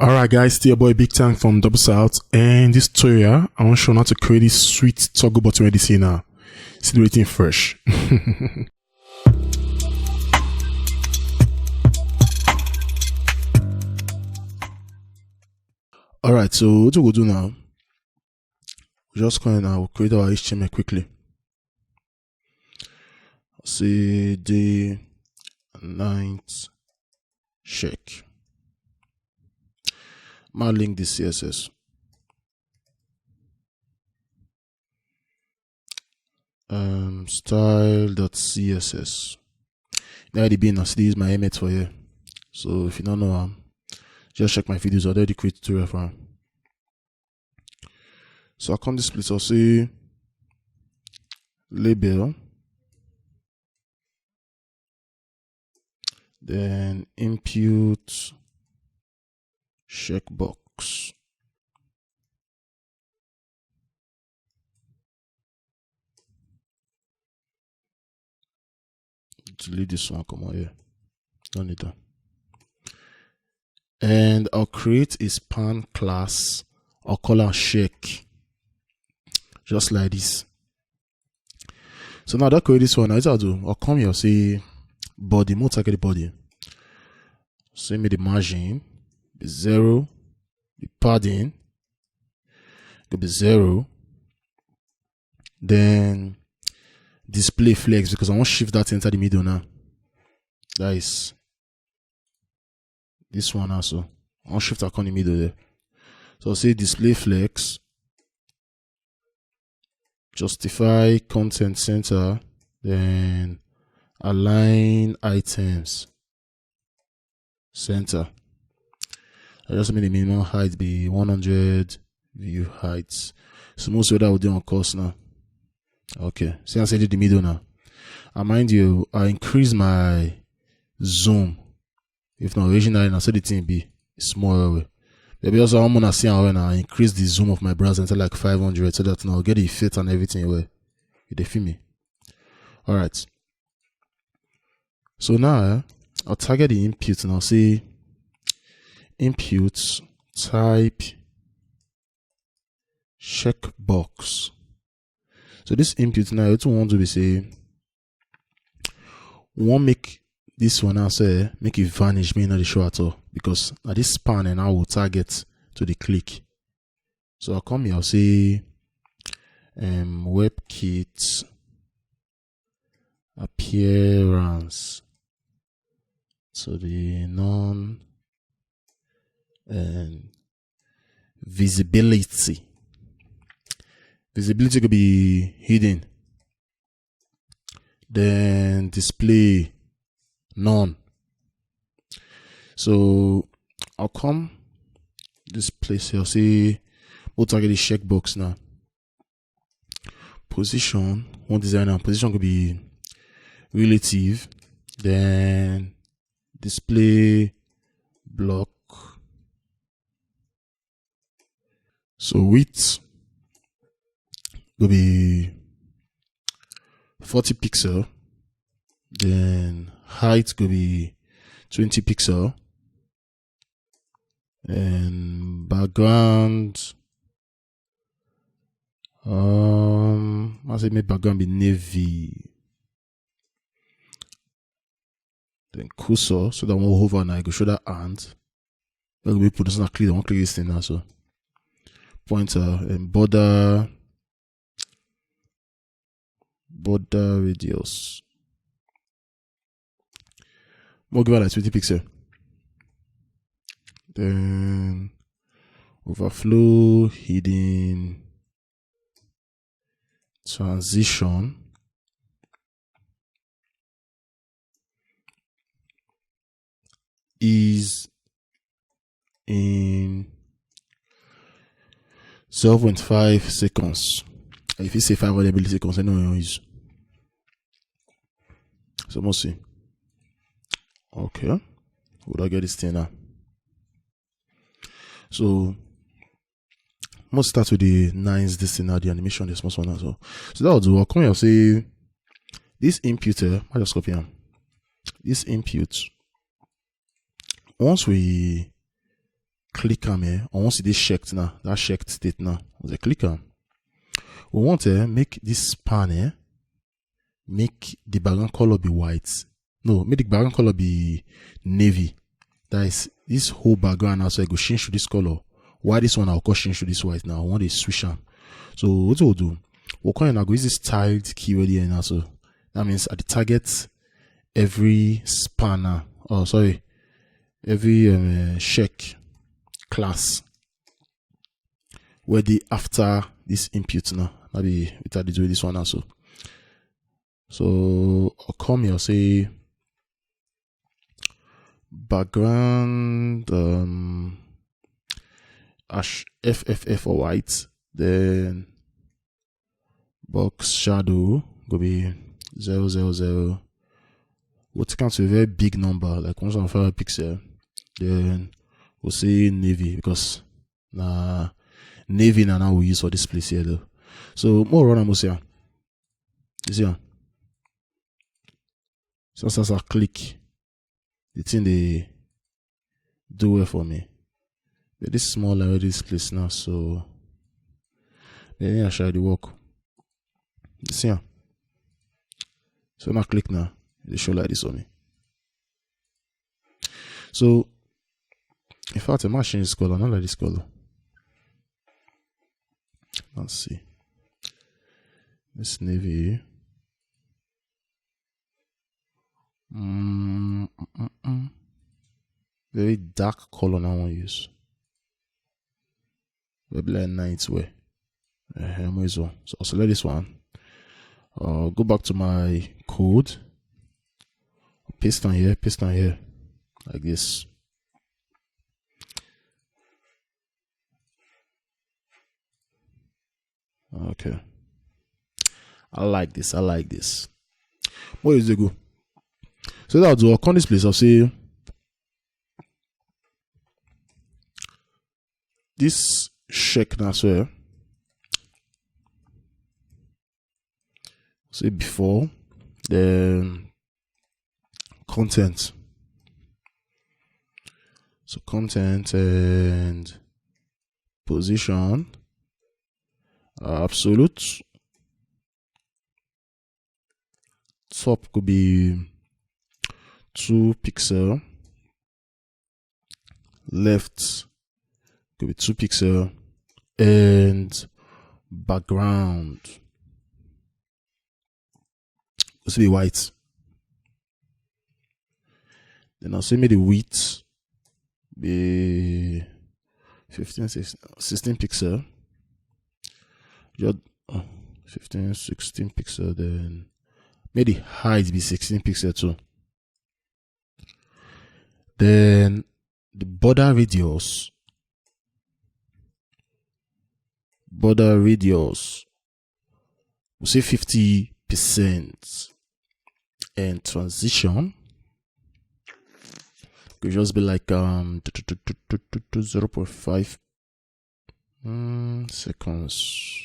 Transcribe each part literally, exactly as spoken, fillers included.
Alright guys, still your boy Big Tank from Double South, and this tutorial I want to show you how to create this sweet toggle button wey you see now. See the rating fresh. Alright, so what we go do now? We just come in and we'll create our H T M L quickly. Say the ninth check. My link the C S S. Um, style.css. Now the bin, I still use my emet for here. So if you don't know, um, just check my videos. I already create tutorial for am. So I come this place, I'll say label, then input checkbox. Delete this one, come on here. Don't need that. And I'll create a span class. I'll call her check. Just like this. So now that create this one, now it's I'll do. I'll come here, say body, more target body. Say me the margin be zero, the padding could be zero. Then display flex, because I want shift that enter the middle now. That is this one also. I want shift account in the middle there. So I'll say display flex, justify content center, then align items center. I just made the minimum height be one hundred view heights. So most of that will do on course now. Okay, see, I said the middle now. And mind you, I increase my zoom. If not, originally, I said the thing be small way. Maybe also I'm gonna see how when I increase the zoom of my browser until like five hundred, so that now I get the effect and everything where you dey feel me. All right. So now, eh, I'll target the input and I'll say input type checkbox. So this input now, what we want to be say, we want make this one now say make it vanish, me not the show at all, because now this span and I will target to the click. So I'll come here, I'll say um WebKit appearance. So the none and visibility. Visibility could be hidden. Then display none. So I'll come this place here. See, we'll target the checkbox now. Position, one designer position could be relative. Then display block. So width will be forty pixel. Then height could be twenty pixel. And background, um, I say make background be navy. Then cursor, so that one hover now, I go show that hand. That go be put this on click, I want click this thing now. So pointer and border, border radius. We'll give it like twenty pixel. Then overflow, hidden, transition is in zero point five seconds. If you say five hundred milliseconds, I know you use. So must see. Okay. Would I get this thing now? So must start with the nines, this thing now, the animation, this must one as well. So that was what come here say this input, eh, I just copy am. This input, once we click am, eh, or once e dey checked now, that checked state now, as I click am, we want, eh, make this span, eh, make the background color be white. No, make the background color be navy. That is, this whole background now, so I go change to this color. Why this one I'll call change to this white now? I want to switch am. So what we'll do, we'll come and I go use this tiled keyword here now. So that means I dey target every spanner. Oh, sorry, every um, uh, check class where the after this input now. That be without the do this one also. So I'll come here, say background um ash F F F or white, then box shadow go be zero zero zero. We'll take out to a very big number, like one thousand five hundred pixel. Then we'll say navy because na navy na now we use for this place here though. So more run am, we'll see am. You see am? So as I click, the thing dey do well for me. But this small like this place now, so then I shall the work. You see am? So now click now. They show like this on me. So in fact, I might change this color, not like this color. Let's see. This navy. Mm, mm, mm, mm. Very dark color now I wan use. Maybe like night wear. Uh, so I'll select this one. Uh, go back to my code. Paste on here, paste on here. Like this. Okay. I like this. I like this. More years ago. So that I'll come this place, I'll say this check now, swear. Say before, then content. So content and position, uh, absolute. Top could be two pixel. Left could be two pixel, and background must be white. Then I'll say make the width be fifteen, sixteen, sixteen pixel. Just uh, fifteen, sixteen pixel. Then make the height be sixteen pixel too. Then the border radius, border radius, we say fifty percent, and transition could just be like um zero point five mm, seconds.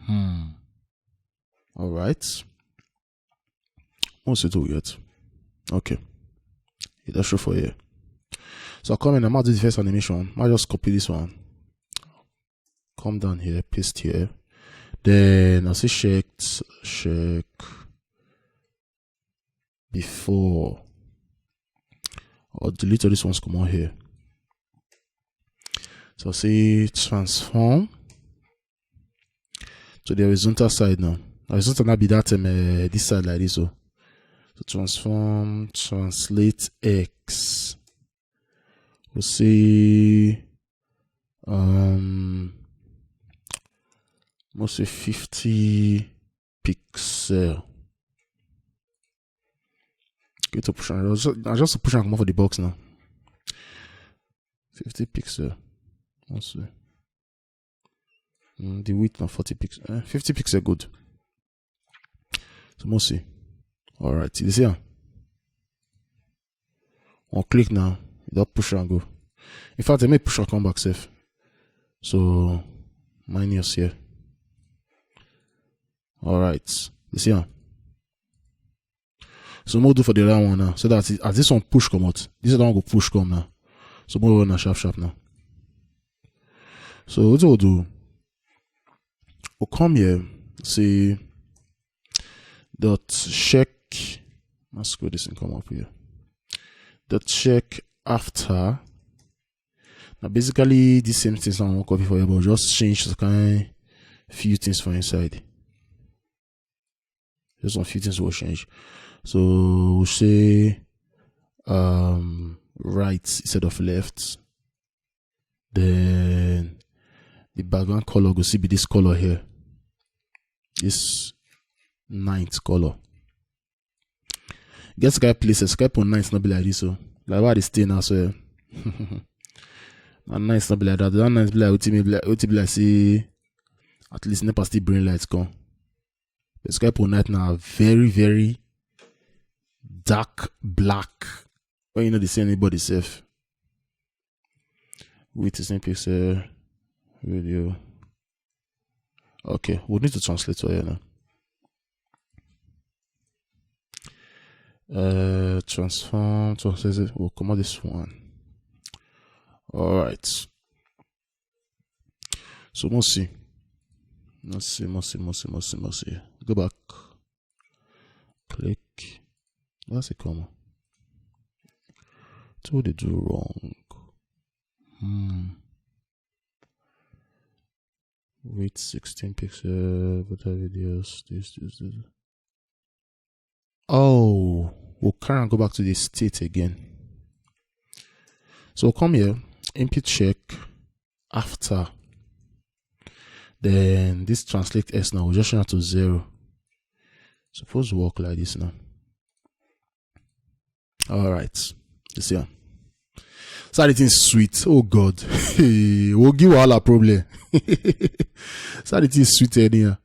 Hmm. All right. What's it do yet? Okay. It does show for here. So I come in, I might do the first animation. I just copy this one. Come down here, paste here. Then I say check, check before. I'll delete all these ones, come on here. So I'll say transform to the horizontal side now. Horizontal now be that um, uh, this side like this. So, so transform, translate X. We'll see um mostly fifty pixel. Get to push on. I just, I just push on come off of the box now. fifty pixel. Let's see. Mm, the width now forty pixel. Eh, fifty pixel good. So we'll see. All right. You see? I'll click now. Don't push and go. In fact, I may push and come back safe. So minus here. All right. You see? So we'll do for the other one now. So that as this one push come out, this other one go push come now. So more on sharp sharp now. So what we'll do? We'll come here, say dot check. Let's go this and come up here. Dot check after. Now basically the same things I won't copy for you, but just change the kind few things for inside. Just some few things will change. So we'll say um right instead of left. Then the background color go see be this color here. This ninth color. Get sky places, sky on ninth not be like this, so like why they stay now, so yeah. And ninth not be like that. That ninth be like what me be like what be like see at least never still bring lights come. The sky on night now very, very dark black. When you know they see anybody safe. With the same pixel video. Okay, we need to translate to here now. Uh, transform, translate. We'll come out this one. All right. So we'll see. Let's see, must see, must see, must see, must see. Go back. Click. That's a comma. So they do wrong. Hmm. With sixteen pixel, better videos. This, this, this. Oh, we'll kind of go back to the state again. So come here, input check after. Then this translate S now, we'll just change to zero. Suppose work like this now. All right, you see. Sorry, thing sweet. Oh God, we'll give all a problem. Sorry, thing sweet anyhow.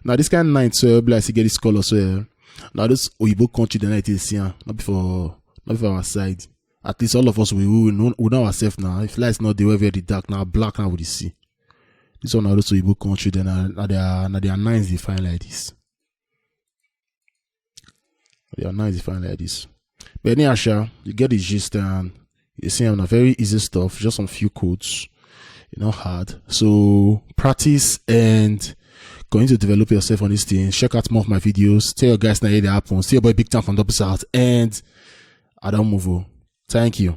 Now this kind of night, so be like to get this color, so yeah. Now this Oyibo country, the night is here. Not before, not before our side. At least all of us we we know, we know ourselves now. If light's not the way very dark now, black now with the sea. This one now this Oyibo country, then now they are now they are nice they find like this. They are nice they find like this. But anyhow, sha, you get the gist and you see I'm a very easy stuff, just some few codes. You know hard. So practice and continue to develop yourself on this thing. Check out more of my videos. Tell your guys now it happens. See your boy Big Time from Double South and I don't move. Oh. Thank you.